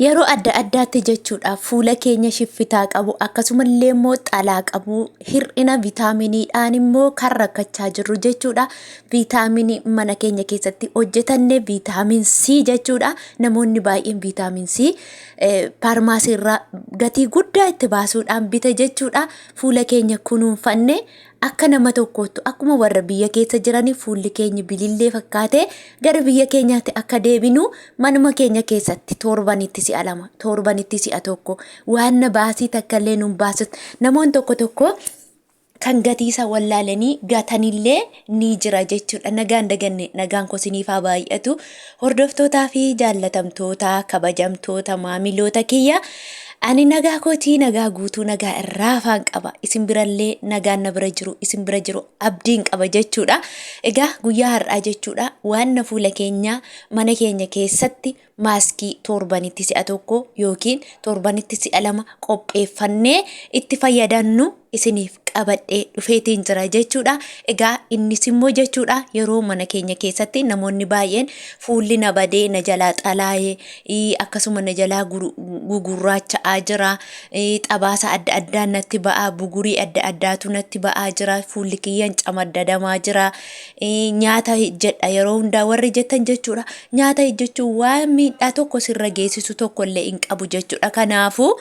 Yeroo adda addaatti jechuudha fuula keenya shiffitaa qabu akkasumallee immoo xalaa qabu hir'ina viitaaminiidhaan immoo kan rakkachaa jirru jechuudha. Viitaaminii mana keenya keessatti hojjetanne viitaamin C jechuudha. Namoonni baay'een viitaamin C faarmaasii irraa gatii guddaa itti baasuudhaan bita jechuudha. Fuula keenya kunuunfanne akka nama tokkoottu akkuma warra biyya keessa jiranii fuulli keenya bilillee fakkaatee gara biyya keenyaatti akka deebinu manuma keenya keessatti torbanitti si'a lama torbanitti si'a tokko waan na baasii takka illee nun baasut namoonni tokko tokko kan gatii isaa wallaalanii gatanillee ni jira jechuudha. Nagaan daganne nagaan koo isiniif haa baay'atu. Hordoftootaa fi jaallatamtoota kabajamtoota maamiloota kiyya ani nagaa kootii nagaa guutuu nagaa irraa afaan qaba. Isin birallee nagaan na bira jiru isin bira jiru abdiin qaba jechuudha. Egaa guyyaa har'aa jechuudha waan na fuula keenya mana keenya keessatti maaskii torbanitti si'a tokko yookiin torbanitti si'a lama qopheeffannee itti fayyadamnu isiniif qabadhee dhufeetiin jira jechuudha. Egaa innis immoo jechuudha yeroo mana keenya keessatti namoonni baay'een fuulli na badee na jalaa xalaa'ee akkasuma na jalaa gugurraacha'aa jira xabaasa adda addaa natti ba'aa bugurii adda addaatu natti ba'aa jira fuulli kiyyan camaddadamaa jira nyaata jedha yeroo hundaa warri jettan jechuudha. Nyaata jechuun waan miidhaa tokko sirra geessisu tokko illee hin qabu jechuudha. Kanaafuu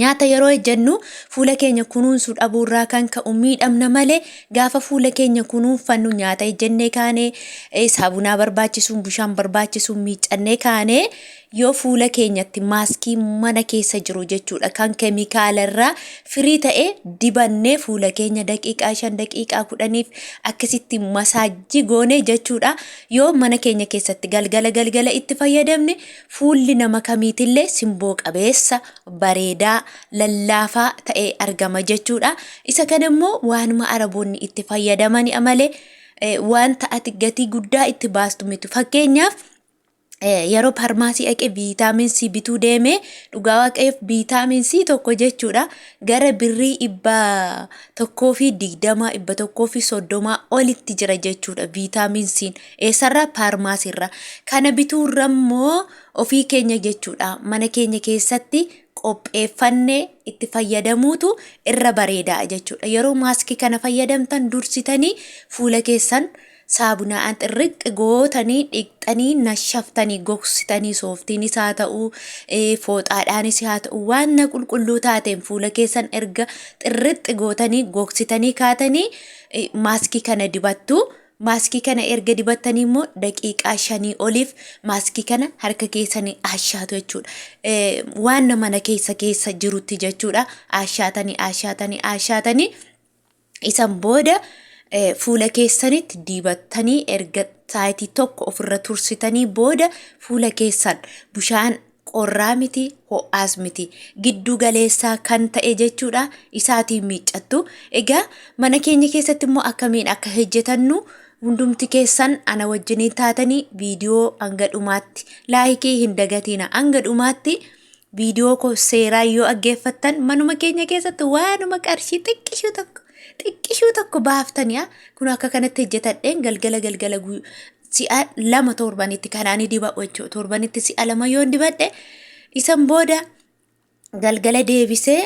nyaata yeroo hojjennu fuula keenya kunuunsuu dhabuurraa kan ka'u miidhamna malee gaafa fuula keenya kunuunfannu nyaata hojjennee kaanee saabunaa barbaachisuun bishaan barbaachisuun miiccannee kaanee yoo fuula keenyatti maaskii mana keessa jiru jechuudha kan keemikaala irraa firii ta'e dibannee fuula keenya daqiiqaa 5 daqiiqaa 10f akkasitti masaajii goonee jechuudha yoo mana keenya keessatti galgala galgala itti fayyadamne fuulli nama kamiitillee simboo qabeessa bareedaa lallaafaa ta'ee argama jechuudha. Isa kana immoo waanuma araboonni itti fayyadamani malee wanta ati gatii guddaa itti baastu miti. Fakkeenyaaf yeroo farmaasii dhaqee viitaamin C bituu deeme dhugaa waaqayyoof viitaamin C tokko jechuudha gara birrii 120 130 olitti jira jechuudha viitaamin C eessarraa faarmaasiirra kana bituurra immoo ofii keenya jechuudha mana keenya keessatti qopheeffannee itti fayyadamuutu irra bareedaa jechuudha yeroo maaskii kana fayyadamtan dursitanii fuula keessan saabunaan xirriqqi gootanii dhiqxanii nashaftanii gogsitanii sooftiinis haa ta'u fooxaadhaanis haa ta'u waan na qulqulluu taateen fuula keessan erga xirriqqi gootanii gogsitanii kaatanii maaskii kana dibattu. Maaskii kana erga dibattanii immoo daqiiqaa 5 oliif maaskii kana harka keessanii ashaatu jechuudha. Waan mana keessa keessa jirutti jechuudha. Ashaatanii ashaatanii ashaatanii isan booda fuula keessanitti dibattanii erga sa'aatii tokko ofirra tursitanii booda fuula keessan bishaan qorraa miti ho'aas miti giddu galeessaa kan ta'e jechuudha isaatiin miiccattu. Egaa mana keenya keessatti immoo akkamiin akka hojjetannu hundumti keessan ana wajjiniin taatanii viidiyoo hanga dhumaatti laayikii hin dagatiina hanga dhumaatti viidiyoo koo seeraa yoo dhaggeeffattan manuma keenya keessatti waanuma qarshii xiqqishuu tokko xiqqishuu tokko baaftanii kun akka kanatti hojjetadheen galgala galgala si'a lama torbanitti kanaanii dibadhu jechuudha. Torbanitti si'a lama yoon dibadhe isan booda galgala deebisee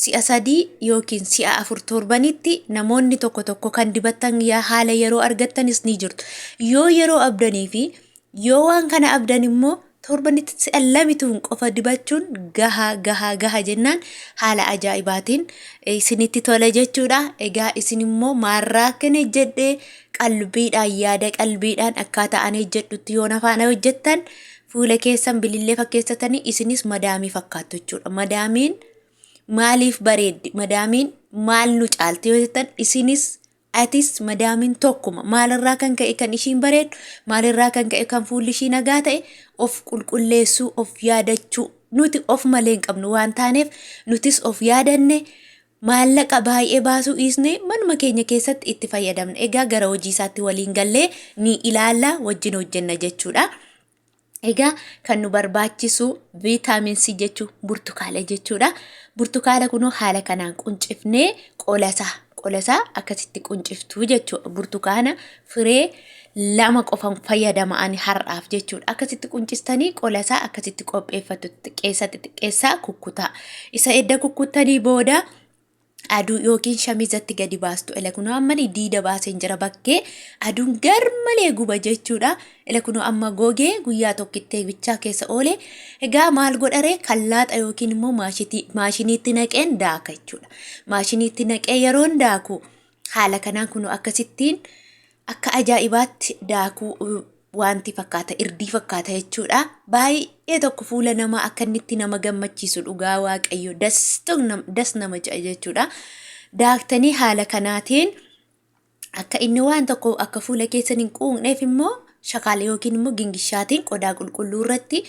si'a sadii yookiin si'a afur torbanitti namoonni tokko tokko kan dibattan haala yeroo argattanis ni jirtu. Yoo yeroo abdanii fi yoo waan kana abdan immoo torbanitti si'a lamituun qofa dibachuun gahaa gahaa gaha jennaan haala ajaa'ibaatiin isinitti tola jechuudha. Egaa isin immoo maarraa akkan hojjedhee qalbiidhaan yaada qalbiidhaan akkaataa ani hojjedhutti yoo na faana hojjettan fuula keessan bilillee fakkeessatanii isinis madaamii fakkaattu jechuudha. Madaamiin maaliif bareeddi? Madaamiin maal nu caalti yoo jettan isinis atis madaamiin tokkuma maalirraa kan ka'e kan ishiin bareeddu maalirraa kan ka'e kan fuulli ishii nagaa ta'e of qulqulleessuu of yaadachuu nuti of malee hin qabnu waan taaneef nutis of yaadanne maallaqa baay'ee baasuu dhiisne manuma keenya keessatti itti fayyadamna. Egaa gara hojii isaatti waliin gallee ni ilaalla wajjin hojjenna jechuudha. Egaa kan nu barbaachisu viitaamin C jechuun burtukaala jechuudha. Burtukaala kunoo haala kanaan quncifnee qolasaa qolasaa akkasitti qunciftuu jechuudha. Burtukaana firee 2 qofan fayyadama ani har'aaf jechuudha. Akkasitti quncistanii qola isaa akkasitti qopheeffattu xixiqqeessaa xixiqqeessaa kukkutaa. Isa edda kukkuttanii booda aduu yookiin shamizatti gadi baastu. Ela kunoo amma ni diida baaseen jira bakkee aduun garmalee guba jechuudha. Ela kunoo amma gogee guyyaa tokkittee bichaa keessa oole. Egaa maal godharee kallaaxa yookiin immoo maashiniitti naqeen daaka jechuudha. Maashiniitti naqee yeroon daaku haala kanaan kunoo akkasittiin akka ajaa'ibaatti daakuu wanti fakkaata irdii fakkaata jechuudha. Baay'ee tokko fuula namaa akka inni itti nama gammachiisu dhugaa waaqayyo das nama jedha jechuudha. Daaktanii haala kanaatiin akka inni waan tokko akka fuula keessan hin quuqneef immoo shakaala yookiin immoo gingishaatiin qodaa qulqulluu irratti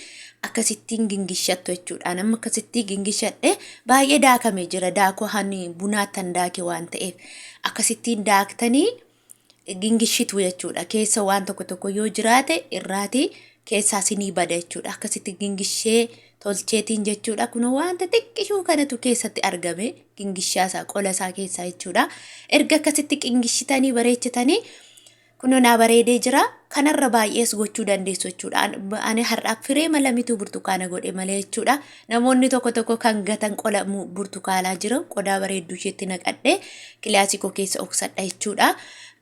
akkasittiin gingishattu jechuudha. Amma akkasitti gingishadhe baay'ee daakamee jira. Daakuu hani bunaattan daake waan ta'eef akkasittiin daaktanii gingishitu jechuudha. Keessa waan tokko tokko yoo jiraate irraati keessaa sinii bada jechuudha. Akkasitti gingishee tolcheetiin jechuudha. Kun wanta xiqqishuu kanatu keessatti argame gingishaa isaa qola isaa keessaa jechuudha. Erga akkasitti gingishitanii bareechitanii kunoo naa bareedee jira. Kanarra baay'ees gochuu dandeessu jechuudha. Ani har'aaf firee malamitu burtukaana godhe malee jechuudha. Namoonni tokko tokko kan gatan qola burtukaanaa jira. Qodaa bareedduu isheetti naqadhee kilaasii koo keessa oksadha jechuudha.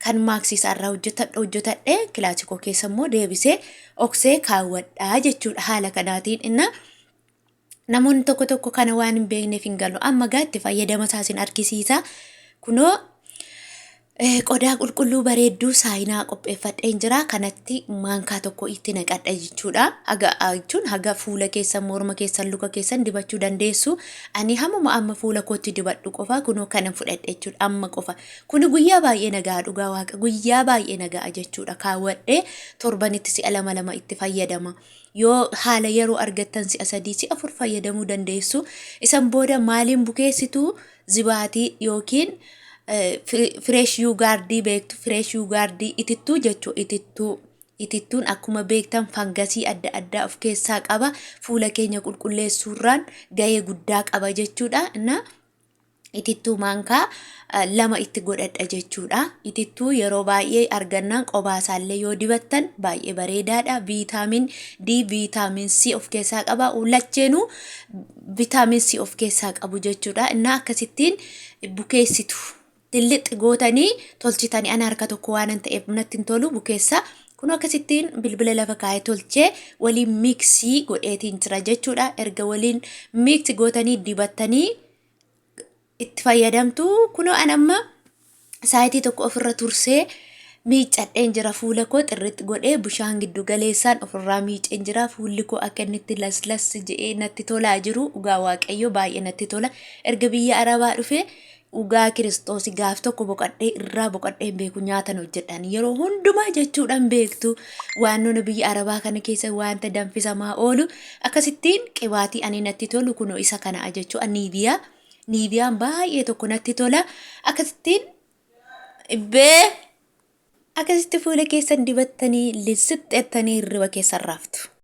Kan maaksii isaarraa hojjetadhe hojjetadhe kilaasii koo keessa immoo deebisee oksee kaawwadhaa jechuudha. Haala kanaatiin inna namoonni tokko tokko kana waan hin beekneef hin galu. Amma gaa itti fayyadama isaa isin argisiisa. Kunoo qodaa qulqulluu bareedduu saayinaa qopheeffadheen jira. Kanatti maankaa tokko itti naqadha jechuudha. Haga jechuun haga fuula keessan, morma keessan, luka keessan dibachuu dandeessu. Ani hamuma amma fuula kootti dibadhu qofa kunoo kanan fudhadhe jechuudha. Amma qofa. Kuni guyyaa baay'ee nagaa dhugaa waaqa guyyaa baay'ee nagaa jechuudha. Kaawwadhee torbanitti si'a lama lama itti fayyadama. Yoo haala yeroo argattan si'a 3 si'a 4 fayyadamuu dandeessu. Isan booda maaliin bukeessitu zibaatii yookiin fireesh yuugaardii beektu fireesh yuugaardii itittuu jechuu itittuu. Itittuun akkuma beektan fangasii adda addaa of keessaa qaba. Fuula keenya qulqulleessuurraan gahee guddaa qaba jechuudha. Na itittuu maankaa 2 itti godhadha jechuudha. Itittuu yeroo baay'ee argannaan qobaasaallee yoo dibattan baay'ee bareedaadha. Viitaamin D, viitaamin C of keessaa qaba. Lacheenuu viitaamin C of keessaa qabu jechuudha. Innaa akkasittiin bukeessitu. Dillixi gootanii tolchitanii ana harka tokko waan ta'eef natti hin tolu bukeessa. Kun akkasittiin bilbila lafa kaa'ee tolchee waliin miiksii godheetiin jira jechuudha. Erga waliin miiksi gootanii dibattanii itti fayyadamtu. Kunoo an amma saayitii tokko ofirra tursee miiccadheen jira fuula koo xirritti godhee bishaan giddu galeessaan ofirraa miiceen jira fuulli koo akka inni itti laslas je'ee natti tolaa jiru dhugaa waaqayyo baay'ee natti tola erga biyya arabaa dhufee dhugaa kiristoosi gaaf tokko boqadhee irraa boqadhee hin beeku nyaatan hojjedhaan yeroo hundumaa jechuudhaan beektu waan nuna biyya arabaa kana keessa wanta danfisamaa oolu akkasittiin qibaatii ani natti tolu kunoo isa kana jechuu niiviyaa niiviyaan baay'ee tokko natti tola akkasittiin bee akkasitti fuula keessan dibattanii lissixxeettanii hirriba keessan raaftu.